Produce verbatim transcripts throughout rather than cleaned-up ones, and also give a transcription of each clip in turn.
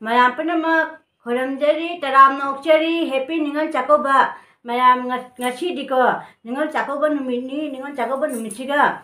ꯃꯌꯥꯝ ꯄꯨꯝꯅꯃꯛ ꯈꯣꯏꯔꯝꯖꯔꯤ, ꯇꯔꯥꯝꯅ ꯑꯣꯛꯆꯔꯤ꯫ Happy ꯅꯤꯉꯣꯜ ꯆꯥꯛꯀꯧꯕ꯫ ꯃꯌꯥꯝ ꯉ-, ꯉꯁꯤꯗꯤꯀꯣ, ꯅꯤꯉꯣꯜ ꯆꯥꯛꯀꯧꯕ ꯅꯨꯃꯤꯠꯅꯤ꯫ ꯅꯤꯉꯣꯜ ꯆꯥꯛꯀꯧꯕ ꯅꯨꯃꯤꯠꯁꯤꯒ,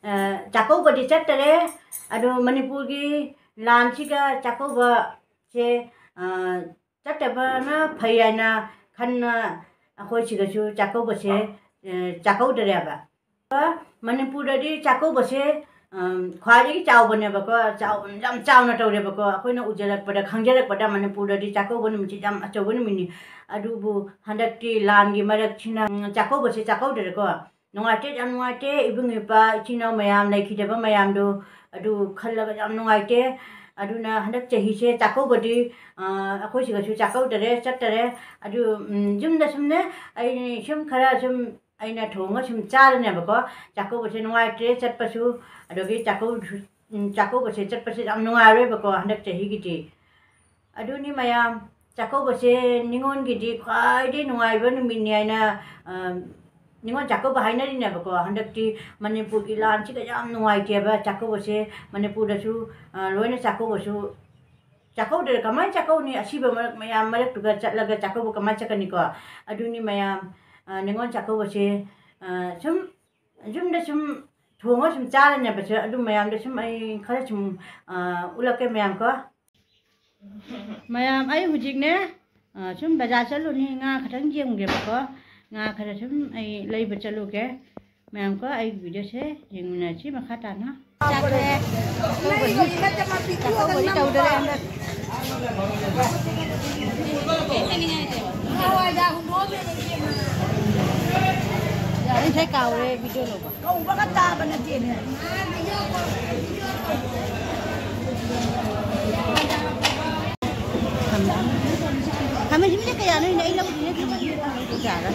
ꯑ, ꯆꯥꯛꯀꯧꯕꯗꯤ ꯆꯠꯇꯔꯦ꯫ ꯑꯗꯣ ꯃꯅꯤꯄꯨꯔꯒꯤ ꯂꯥꯟꯁꯤꯒ ꯆꯥꯛꯀꯧꯕꯁꯦ, ꯑ, ꯆꯠꯇꯕꯅ ꯐꯩ ꯍꯥꯏꯅ ꯈꯟꯅ ꯑꯩꯈꯣꯏ ꯁꯤꯗꯁꯨ ꯆꯥꯛꯀꯧꯕꯁꯦ, ꯑ, ꯆꯥꯛꯀꯧꯗꯔꯦꯕ꯫ ꯃꯅꯤꯄꯨꯔꯗꯗꯤ ꯆꯥꯛꯀꯧꯕꯁꯦ, ꯑꯝ, ꯈ꯭ꯋꯥꯏꯗꯒꯤ ꯆꯥꯎꯕꯅꯦꯕꯀꯣ, ꯆꯥꯎ-, ꯌꯥꯝ ꯆꯥꯎꯅ ꯇꯧꯔꯦꯕꯀꯣ꯫ ꯑꯩꯈꯣꯏꯅ ꯎꯖꯔꯛꯄꯗ, ꯈꯪꯖꯔꯛꯄꯗ ꯃꯅꯤꯄꯨꯔꯗꯗꯤ ꯆꯥꯛꯀꯧꯕ ꯅꯨꯃꯤꯠꯁꯤ ꯌꯥꯝ ꯑꯆꯧꯕ ꯅꯨꯃꯤꯠꯅꯤ꯫ ꯑꯗꯨꯕꯨ ꯍꯟꯗꯛꯇꯤ ꯂꯥꯟꯒꯤ ꯃꯔꯛꯁꯤꯅ, ꯎꯝ, ꯆꯥꯛꯀꯧꯕꯁꯦ ꯆꯥꯛꯀꯧꯗꯔꯦꯀꯣ꯫ ꯅꯨꯡꯉꯥꯏꯇꯦ, ꯌꯥꯝ ꯅꯨꯡꯉꯥꯏꯇꯦ꯫ ꯏꯕꯨꯡ ꯏꯄ꯭ꯋꯥ, ꯏꯆꯤꯟ ꯏꯅꯥꯎ ꯃꯌꯥꯝ ꯂꯩꯈꯤꯗꯕ ꯃꯌꯥꯝꯗꯣ, ꯑꯗꯨ ꯈꯜꯂꯒ ꯌꯥꯝ ꯅꯨꯡꯉꯥꯏꯇꯦ꯫ ꯑꯗꯨꯅ ꯍꯟꯗꯛ ꯆꯍꯤꯁꯦ ꯆꯥꯛꯀꯧꯕꯗꯤ, ꯑ, ꯑꯩꯈꯣꯏ ꯁꯤꯗꯁꯨ ꯆꯥꯛꯀꯧꯗꯔꯦ, ꯆꯠꯇꯔꯦ꯫ ꯑꯗꯨ, ꯎꯝ, ꯌꯨꯝꯗ ꯁꯨꯝꯅꯦ, ꯑꯩ ꯁꯨꯝ ꯈꯔ ꯁꯨꯝ ꯑꯩꯅ ꯊꯣꯡꯉ ꯁꯨꯝ ꯆꯥꯔꯅꯦꯕꯀꯣ꯫ ꯆꯥꯛꯀꯧꯕꯁꯦ ꯅꯨꯡꯉꯥꯏꯇ꯭ꯔꯦ ꯆꯠꯄꯁꯨ, ꯑꯗꯒꯤ ꯆꯥꯛꯀꯧ-, ꯎꯝ, ꯆꯥꯛꯀꯧꯕꯁꯦ ꯆꯠꯄꯁꯦ ꯌꯥꯝ ꯅꯨꯡꯉꯥꯏꯔꯣꯏꯕꯀꯣ ꯍꯟꯗꯛ ꯆꯍꯤꯒꯤꯗꯤ꯫ ꯑꯗꯨꯅꯤ ꯃꯌꯥꯝ, ꯆꯥꯛꯀꯧꯕꯁꯦ ꯅꯤꯉꯣꯜꯒꯤꯗꯤ ꯈ꯭ꯋꯥꯏꯗꯒꯤ ꯅꯨꯡꯉꯥꯏꯕ ꯅꯨꯃꯤꯠꯅꯤ ꯍꯥꯏꯅ, ꯑ, ꯅꯤꯉꯣꯜ ꯆꯥꯛꯀꯧꯕ ꯍꯥꯏꯅꯔꯤꯅꯦꯕꯀꯣ꯫ ꯍꯟꯗꯛꯇꯤ ꯃꯅꯤꯄꯨꯔꯒꯤ ꯂꯥꯟꯁꯤꯒ ꯌꯥꯝ ꯅꯨꯡꯉꯥꯏꯇꯦꯕ꯫ ꯆꯥꯛꯀꯧꯕꯁꯦ ꯃꯅꯤꯄꯨꯔꯗꯁꯨ, ꯑ, ꯂꯣꯏꯅ ꯆꯥꯛꯀꯧꯕꯁꯨ ꯆꯥꯛꯀꯧꯗ꯭ꯔꯦ꯫ ꯀꯃꯥꯏꯅ ꯆꯥꯛꯀꯧꯅꯤ? ꯑꯁꯤꯕ ꯃꯔꯛ ꯃꯌꯥꯝ ꯃꯔꯛꯇꯨꯒ ꯆꯠꯂꯒ ꯆꯥꯛꯀꯧꯕ ꯀꯃꯥꯏꯅ ꯆꯠꯀꯅꯤꯀꯣ? ꯑꯗꯨꯅꯤ ꯃꯌꯥꯝ, ꯑ, ꯅꯤꯉꯣꯜ ꯆꯥꯛꯀꯧꯕꯁꯦ, ꯑ, ꯁꯨꯝ ꯌꯨꯝꯗ ꯁꯨꯝ ꯊꯣꯡꯉ ꯁꯨꯝ ꯆꯥꯔꯅꯦꯕꯁꯦ꯫ ꯑꯗꯨ ꯃꯌꯥꯝꯗ ꯁꯨꯝ ꯑꯩ ꯈꯔ ꯁꯨꯝ, ꯑ, ꯎꯠꯂꯛꯀꯦ ꯃꯌꯥꯝꯀꯣ꯫ ꯃꯌꯥꯝ, ꯑꯩ ꯍꯧꯖꯤꯛꯅꯦ, ꯑ, ꯁꯨꯝ ꯕꯖꯥꯔ ꯆꯠꯂꯨꯅꯤ, ꯉꯥ ꯈꯇꯪ ꯌꯦꯡꯒꯦꯕꯀꯣ꯫ ꯉꯥ ꯈꯔ ꯁꯨꯝ ꯑꯩ ꯂꯩꯕ ꯆꯠꯂꯨꯒꯦ꯫ ꯃꯌꯥꯝꯀꯣ, ꯑꯩꯒꯤ videoꯁꯦ ꯌꯦꯡꯃꯤꯟꯅꯁꯤ ꯃꯈꯥ ꯇꯥꯅ꯫ ꯆꯥꯛꯁꯦ ꯇꯧꯕꯗꯤ, ꯆꯥꯛꯀꯧꯕꯗꯤ ꯇꯧꯗꯔꯦ ꯍꯟꯗꯛ꯫ ꯑꯩ ꯉꯁꯥꯏ ꯀꯥꯎꯔꯦ video ꯂꯧꯕ꯫ ꯀꯧꯕꯒ ꯇꯥꯕ ꯅꯠꯇꯦꯅꯦ꯫ ꯈꯥꯃꯦꯟ ꯑꯁꯤꯟꯕꯤꯁꯦ ꯀꯌꯥꯅꯣ? ꯑꯩ ꯂꯧꯗꯣꯏꯅꯦ, ꯊꯝꯃꯒꯦ꯫ ꯌꯥꯔꯦ꯫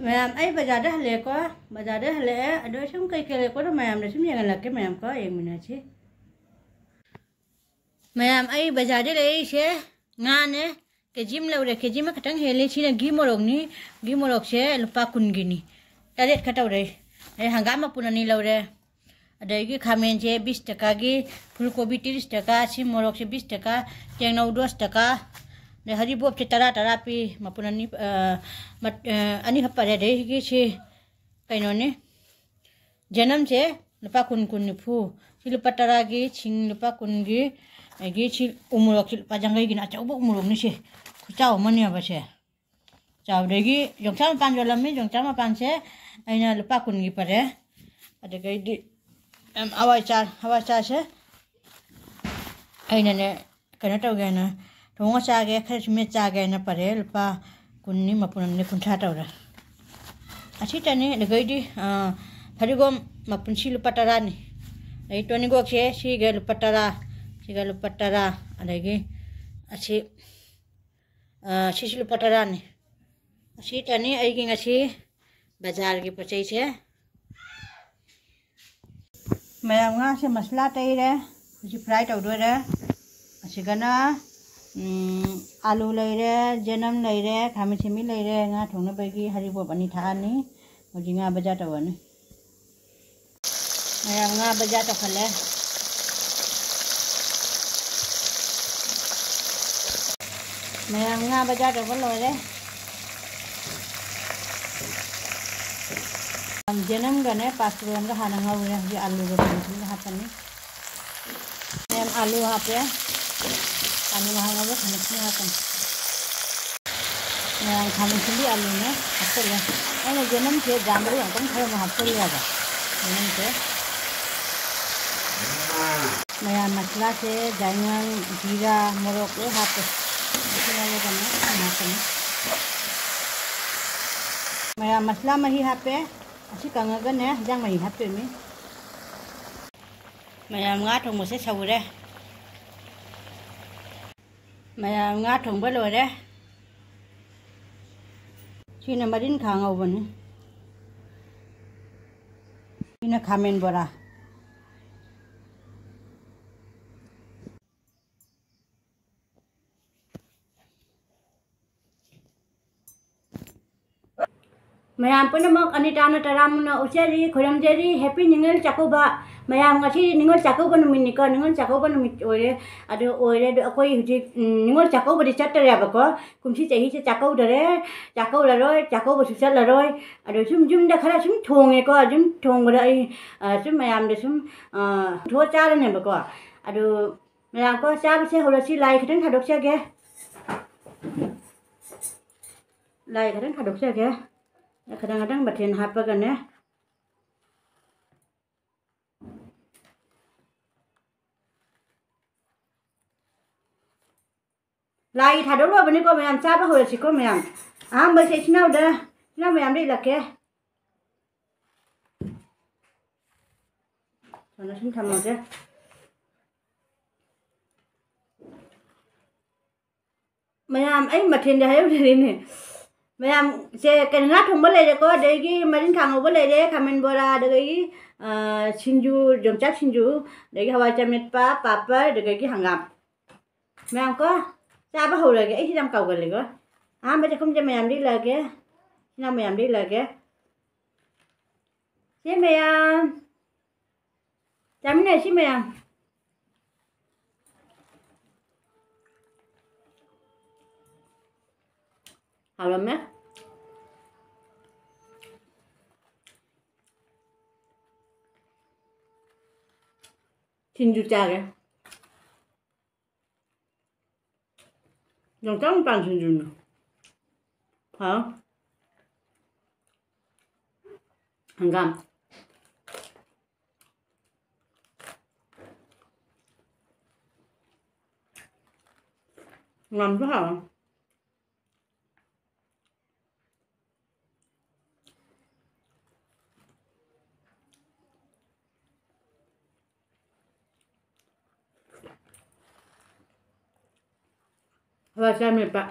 ꯃꯌꯥꯝ, ꯑꯩ ꯕꯖꯥꯔꯗ ꯍꯜꯂꯛꯑꯦꯀꯣ꯫ ꯕꯖꯥꯔꯗ ꯍꯜꯂꯛꯑꯦ꯫ ꯑꯗꯣ ꯁꯨꯝ ꯀꯩꯀꯩ ꯂꯩꯔꯛꯄꯅꯣ ꯃꯌꯥꯝꯗ ꯁꯨꯝ ꯌꯦꯡꯍꯜꯂꯛꯀꯦ꯫ ꯃꯌꯥꯝ ꯀꯣ, ꯌꯦꯡꯃꯤꯟꯅꯁꯤ꯫ ꯃꯌꯥꯝ, ꯑꯩ ꯕꯖꯥꯔꯗ ꯂꯩꯔꯛꯏꯁꯦ ꯉꯥꯅꯦ꯫ ꯀꯦ ꯖꯤ ꯑꯃ ꯂꯧꯔꯦ꯫ ꯀꯦ ꯖꯤ ꯑꯃ ꯈꯛꯇꯪ ꯍꯦꯜꯂꯤ꯫ ꯁꯤꯅ ꯘꯤ ꯃꯣꯔꯣꯛꯅꯤ꯫ ꯘꯤ ꯃꯣꯔꯣꯛꯁꯦ ꯂꯨꯄꯥ ꯀꯨꯟꯒꯤꯅꯤ꯫ ꯇꯔꯦꯠ ꯈꯛ ꯇꯧꯔꯦ꯫ ꯑꯗꯩ ꯍꯪꯒꯥꯝ ꯃꯄꯨꯟ ꯑꯅꯤ ꯂꯧꯔꯦ꯫ ꯑꯗꯒꯤ ꯈꯥꯃꯦꯟꯁꯦ ꯕꯤꯁ ꯇꯀꯥꯒꯤ, ꯐꯨꯜ ꯀꯣꯕꯤ ꯇꯤꯔꯤꯁ ꯇꯀꯥ, ꯁꯤ ꯃꯣꯔꯣꯛꯁꯦ ꯕꯤꯁ ꯇꯀꯥ, ꯇꯦꯡꯅꯧ ꯗꯣꯁ ꯇꯀꯥ, ꯑꯗꯩ ꯍꯔꯤꯕꯣꯞꯁꯦ ꯇꯔꯥ ꯇꯔꯥ ꯄꯤ, ꯃꯄꯨꯟ ꯑꯅꯤ, ꯑ, ꯃꯠ-, ꯑ, ꯑꯅꯤꯈꯛ ꯄꯔꯦ꯫ ꯑꯗꯒꯤ ꯁꯤ ꯀꯩꯅꯣꯅꯤ, ꯖꯅꯝꯁꯦ ꯂꯨꯄꯥ ꯀꯨꯟ, ꯀꯨꯟ, ꯅꯤꯐꯨ꯫ ꯁꯤ ꯂꯨꯄꯥ ꯇꯔꯥꯒꯤ, ꯁꯤꯡ ꯂꯨꯄꯥ ꯀꯨꯟꯒꯤ, ꯑꯗꯒꯤ ꯁꯤ ꯎꯃꯣꯔꯣꯛꯁꯤ ꯂꯨꯄꯥ ꯌꯥꯡꯈꯩꯒꯤꯅ ꯑꯆꯧꯕ ꯎꯃꯣꯔꯣꯛꯅꯤ ꯁꯦ꯫ ꯈꯨꯆꯥꯎ ꯑꯃꯅꯦꯕ ꯁꯦ꯫ ꯆꯥꯎꯗꯒꯤ ꯌꯣꯡꯆꯥꯛ ꯃꯄꯥꯟ ꯌꯣꯜꯂꯝꯃꯤ꯫ ꯌꯣꯡꯆꯥꯛ ꯃꯄꯥꯟꯁꯦ ꯑꯩꯅ ꯂꯨꯄꯥ ꯀꯨꯟꯒꯤ ꯄꯔꯦ꯫ ꯑꯗꯨꯗꯒꯤꯗꯤ, ꯎꯝ, ꯍꯋꯥꯏ ꯆꯥꯔ, ꯍꯋꯥꯏ ꯆꯥꯔꯁꯦ ꯑꯩꯅꯅꯦ, ꯀꯩꯅꯣ ꯇꯧꯒꯦ ꯍꯥꯏꯅ, ꯊꯣꯡꯉ ꯆꯥꯒꯦ, ꯈꯔꯁꯨ ꯃꯦꯠ ꯆꯥꯒꯦ ꯍꯥꯏꯅ ꯄꯔꯦ꯫ ꯂꯨꯄꯥ ꯀꯨꯟꯅꯤ, ꯃꯄꯨꯟ ꯑꯃꯅꯦ ꯀꯨꯟꯊ꯭ꯔꯥ ꯇꯧꯔꯦ꯫ ꯑꯁꯤꯇꯅꯤ꯫ ꯑꯗꯨꯗꯒꯤꯗꯤ, ꯑ, ꯐꯗꯤꯒꯣꯝ ꯃꯄꯨꯟꯁꯤ ꯂꯨꯄꯥ ꯇꯔꯥꯅꯤ꯫ ꯑꯗꯩ ꯇꯣꯅꯤꯒꯣꯛꯁꯦ ꯁꯤꯒ ꯂꯨꯄꯥ ꯇꯔꯥ, ꯁꯤꯒ ꯂꯨꯄꯥ ꯇꯔꯥ, ꯑꯗꯒꯤ ꯑꯁꯤ, ꯑ, ꯁꯤꯁꯨ ꯂꯨꯄꯥ ꯇꯔꯥꯅꯤ꯫ ꯑꯁꯤꯇꯅꯤ ꯑꯩꯒꯤ ꯉꯁꯤ ꯕꯖꯥꯔꯒꯤ ꯄꯣꯠ ꯆꯩꯁꯦ꯫ ꯃꯌꯥꯝ, ꯉꯥꯁꯦ ꯃꯁꯂꯥ ꯇꯩꯔꯦ꯫ ꯍꯧꯖꯤꯛ ꯐ꯭ꯔꯥꯏ ꯇꯧꯗꯣꯏꯔꯦ꯫ ꯑꯁꯤꯒꯅ, ꯎꯝ, ꯑꯥꯂꯨ ꯂꯩꯔꯦ, ꯖꯦꯅꯝ ꯂꯩꯔꯦ, ꯈꯥꯃꯦꯟ ꯑꯁꯤꯟꯕꯤ ꯂꯩꯔꯦ, ꯉꯥ ꯊꯣꯡꯅꯕꯒꯤ ꯍꯔꯤꯕꯣꯞ ꯑꯅꯤ ꯊꯥꯛꯑꯅꯤ꯫ ꯍꯧꯖꯤꯛ ꯉꯥ ꯕꯖꯥꯔ ꯇꯧꯔꯅꯤ꯫ ꯃꯌꯥꯝ, ꯉꯥ ꯕꯖꯥꯔ ꯇꯧꯈꯠꯂꯦ꯫ ꯃꯌꯥꯝ, ꯉꯥ ꯕꯖꯥꯔ ꯇꯧꯕ ꯂꯣꯏꯔꯦ꯫ ꯖꯦꯅꯝꯒꯅꯦ ꯄꯥꯁꯄꯣꯔꯟꯒ ꯍꯥꯟꯅ ꯉꯧꯔꯦ꯫ ꯍꯧꯖꯤꯛ ꯑꯂꯨꯒ ꯈꯥꯃꯦꯟꯁꯤꯟꯕ ꯍꯥꯞꯄꯅꯤ꯫ ꯃꯌꯥꯝ, ꯑꯂꯨ ꯍꯥꯞꯄꯦ꯫ ꯑꯂꯨ ꯉꯥꯏꯍꯥꯛ ꯉꯧꯔ ꯈꯥꯃꯦꯟꯁꯤꯟꯕ ꯍꯥꯞꯄꯅꯤ꯫ ꯃꯌꯥꯝ, ꯈꯥꯃꯦꯟꯁꯤꯟꯕꯤ ꯑꯂꯨꯅꯦ ꯍꯥꯞꯆꯜꯂꯦ꯫ ꯑꯩꯅ ꯖꯦꯅꯝꯁꯦ ꯖꯥꯝꯕꯨ ꯑꯃꯨꯛꯇꯪ ꯈꯔ ꯑꯃꯨꯛ ꯍꯥꯞꯆꯜꯂꯦꯕ꯫ ꯖꯦꯅꯝꯁꯦ꯫ ꯃꯌꯥꯝ, ꯃꯁꯂꯥꯁꯦ, ꯖꯥꯏꯉꯪ, ꯖꯤꯔꯥ, ꯃꯣꯔꯣꯛ ꯂꯣꯏ ꯍꯥꯞꯄꯦ꯫ ꯃꯁꯂꯥ ꯂꯣꯏ ꯍꯥꯞꯄꯅꯤ꯫ ꯃꯌꯥꯝ, ꯃꯁꯂꯥ ꯃꯍꯤ ꯍꯥꯞꯄꯦ꯫ ꯑꯁꯤ ꯀꯪꯉꯒꯅꯦ ꯍꯤꯟꯖꯥꯡ ꯃꯍꯤ ꯍꯥꯞꯇꯣꯏꯅꯤ꯫ ꯃꯌꯥꯝ, ꯉꯥ ꯊꯣꯡꯕꯁꯦ ꯁꯧꯔꯦ꯫ ꯃꯌꯥꯝ, ꯉꯥ ꯊꯣꯡꯕ ꯂꯣꯏꯔꯦ꯫ ꯁꯤꯅ ꯃꯔꯤꯟꯈꯥ ꯉꯧꯕꯅꯤ꯫ ꯁꯤꯅ ꯈꯥꯃꯦꯟ ꯕꯣꯔꯥ꯫ ꯃꯌꯥꯝ ꯄꯨꯝꯅꯃꯛ ꯑꯅꯤꯇꯥꯅ ꯇꯔꯥꯃꯨꯟꯅ ꯑꯣꯛꯆꯔꯤ, ꯈꯨꯔꯨꯝꯖꯔꯤ꯫ Happy ꯅꯤꯉꯣꯜ ꯆꯥꯛꯀꯧꯕ꯫ ꯃꯌꯥꯝ, ꯉꯁꯤ ꯅꯤꯉꯣꯜ ꯆꯥꯛꯀꯧꯕ ꯅꯨꯃꯤꯠꯅꯤꯀꯣ, ꯅꯤꯉꯣꯜ ꯆꯥꯛꯀꯧꯕ ꯅꯨꯃꯤꯠ ꯑꯣꯏꯔꯦ꯫ ꯑꯗꯨ ꯑꯣꯏꯔꯦ, ꯑꯗꯨ ꯑꯩꯈꯣꯏ ꯍꯧꯖꯤꯛ, ꯎꯝ, ꯅꯤꯉꯣꯜ ꯆꯥꯛꯀꯧꯕꯗꯤ ꯆꯠꯇꯔꯦꯕꯀꯣ꯫ ꯀꯨꯝꯁꯤ ꯆꯍꯤꯁꯦ ꯆꯥꯛꯀꯧꯗꯔꯦ, ꯆꯥꯛꯀꯧꯔꯔꯣꯏ, ꯆꯥꯛꯀꯧꯕꯁꯨ ꯆꯠꯂꯔꯣꯏ꯫ ꯑꯗꯣ ꯁꯨꯝ ꯌꯨꯝꯗ ꯈꯔ ꯁꯨꯝ ꯊꯣꯡꯉꯦꯀꯣ, ꯁꯨꯝ ꯊꯣꯡꯕꯗ ꯑꯩ, ꯑ, ꯁꯨꯝ ꯃꯌꯥꯝꯗ ꯁꯨꯝ, ꯑ, ꯄꯨꯊꯣꯛꯑ ꯆꯥꯔꯅꯦꯕꯀꯣ꯫ ꯑꯗꯨ ꯃꯌꯥꯝꯀꯣ, ꯆꯥꯕꯁꯦ ꯍꯧꯔꯁꯤ꯫ ꯂꯥꯏ ꯈꯤꯇꯪ ꯊꯥꯗꯣꯛꯆꯒꯦ꯫ ꯂꯥꯏ ꯈꯤꯇꯪ ꯊꯥꯗꯣꯛꯆꯒꯦ꯫ ꯈꯤꯇꯪ ꯈꯤꯇꯪ ꯃꯊꯦꯜ ꯍꯥꯞꯄꯒꯅꯦ꯫ ꯂꯥꯏꯒꯤ ꯊꯥꯗꯣꯛ ꯂꯣꯏꯕꯅꯤꯀꯣ ꯃꯌꯥꯝ, ꯆꯥꯕ ꯍꯧꯔꯁꯤꯀꯣ ꯃꯌꯥꯝ꯫ ꯑꯍꯥꯟꯕꯁꯦ ꯏꯆꯤꯟ ꯏꯅꯥꯎꯗ, ꯏꯆꯤꯟ ꯏꯅꯥꯎ ꯃꯌꯥꯝꯗ ꯏꯜꯂꯛꯀꯦ꯫ ꯁꯨꯃꯥꯏꯅ ꯁꯨꯝ ꯊꯝꯃꯒꯦ꯫ ꯃꯌꯥꯝ, ꯑꯩ ꯃꯊꯦꯜꯗꯤ ꯍꯥꯏꯍꯧꯗ꯭ꯔꯦꯅꯦ꯫ ꯃꯌꯥꯝꯁꯦ ꯀꯩꯅꯣ, ꯉꯥ ꯊꯣꯡꯕ ꯂꯩꯔꯦꯀꯣ, ꯑꯗꯒꯤ ꯃꯔꯤꯟꯈꯥ ꯉꯧꯕ ꯂꯩꯔꯦ, ꯈꯥꯃꯦꯟ ꯕꯣꯔꯥ, ꯑꯗꯒꯤ, ꯑ, ꯁꯤꯡꯖꯨ, ꯌꯣꯡꯆꯥꯛ ꯁꯤꯡꯖꯨ, ꯑꯗꯒꯤ ꯍꯋꯥꯏ ꯆꯥꯃꯦꯠꯄ, ꯄꯥꯄꯔ, ꯑꯗꯒꯤ ꯍꯪꯒꯥꯝ꯫ ꯃꯌꯥꯝ ꯀꯣ, ꯆꯥꯕ ꯍꯧꯔꯒꯦ꯫ ꯑꯩꯁꯤ ꯌꯥꯝ ꯀꯥꯎꯒꯜꯂꯦꯀꯣ꯫ ꯑꯍꯥꯟꯕ ꯆꯥꯛꯈꯨꯝꯁꯦ ꯃꯌꯥꯝꯗ ꯏꯜꯂꯛꯑꯒꯦ꯫ ꯁꯤꯅ ꯃꯌꯥꯝꯗ ꯏꯜꯂꯛꯑꯒꯦ꯫ ꯁꯤ ꯃꯌꯥꯝ꯫ ꯆꯥꯃꯤꯟꯅꯁꯤ ꯃꯌꯥꯝ꯫ ꯍꯥꯎꯔꯝꯃꯦ꯫ ꯁꯤꯡꯖꯨ ꯆꯥꯒꯦ꯫ ꯌꯣꯡꯆꯥꯛ ꯃꯄꯥꯟ ꯁꯤꯡꯖꯨꯅ ꯍꯥꯎ꯫ ꯍꯪꯒꯥꯝ꯫ ꯍꯪꯒꯥꯝꯁꯨ ꯍꯥꯎꯋꯦ꯫ ꯍꯋꯥꯏ ꯆꯥꯃꯦꯠꯄ꯫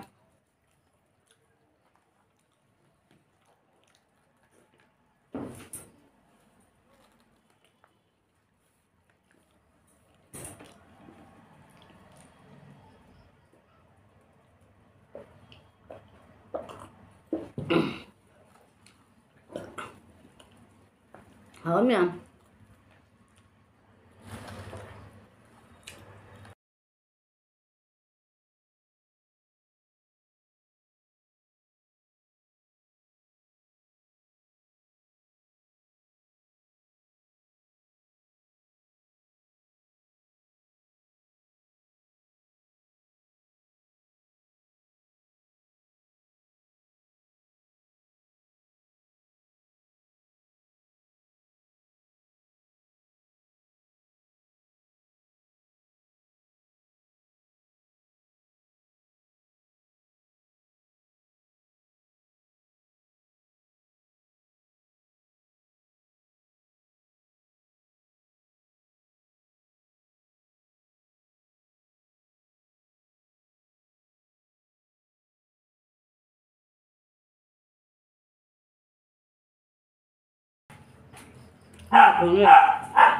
ꯍꯥꯎꯔꯝꯃꯦ ꯌꯥꯝ꯫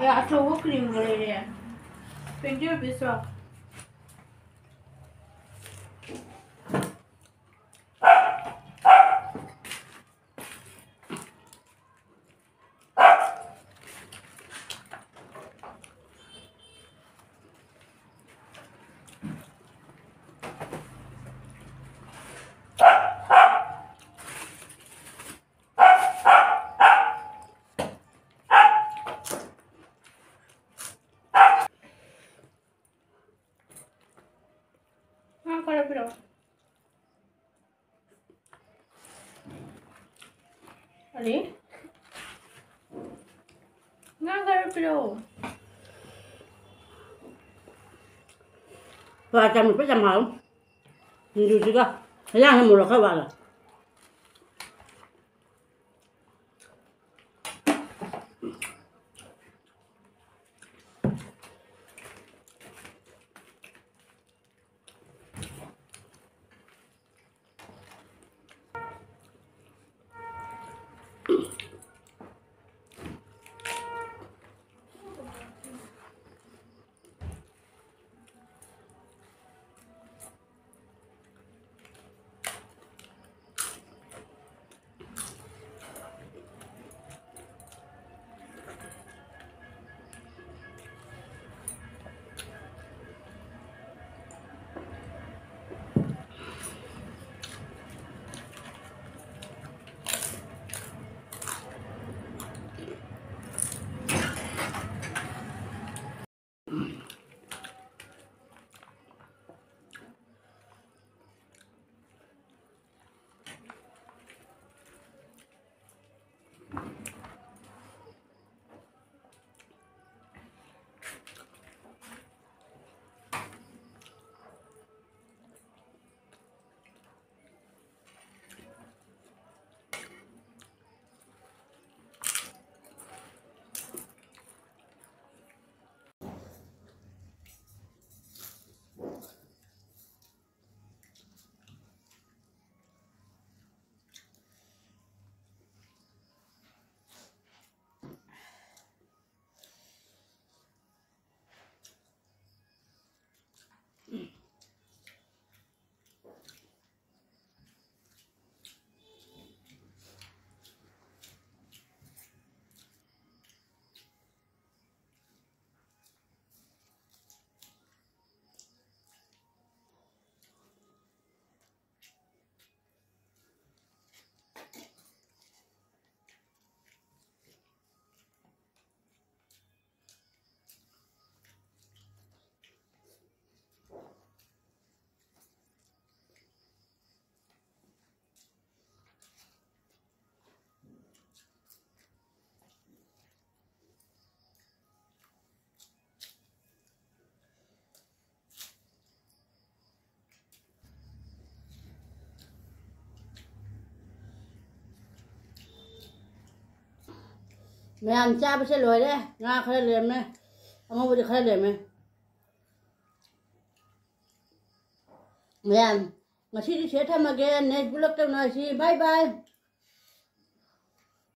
ꯌꯥ, ꯑꯆꯧꯕ ꯀ꯭ꯔꯤꯝꯒ ꯂꯩꯔꯦ꯫ Twenty rupees ꯂꯣ? ꯉꯥ ꯈꯔ ꯄꯤꯔꯛꯑꯣ꯫ ꯑꯗꯩ ꯉꯥ ꯈꯔ ꯄꯤꯔꯛꯑꯣ꯫ ꯍꯋꯥꯏ ꯆꯝꯐꯨꯠ ꯌꯥꯝ ꯍꯥꯎꯋꯤ꯫ ꯁꯤꯡꯖꯨꯁꯤꯒ ꯍꯦꯟꯖꯥꯡꯁꯦ ꯃꯣꯔꯣꯛ ꯈꯔ ꯋꯥꯠꯂꯦ꯫ ꯃꯌꯥꯝ ꯆꯥꯕꯁꯦ ꯂꯣꯏꯔꯦ꯫ ꯉꯥ ꯈꯔ ꯂꯩꯔꯝꯃꯦ, ꯑꯉꯧꯕꯗꯤ ꯈꯔ ꯂꯩꯔꯝꯃꯦ꯫ ꯃꯌꯥꯝ, ꯉꯁꯤꯗꯤ ꯁꯤꯗ ꯊꯝꯃꯒꯦ꯫ Next vlogꯇ ꯎꯅꯔꯁꯤ꯫ Bye bye꯫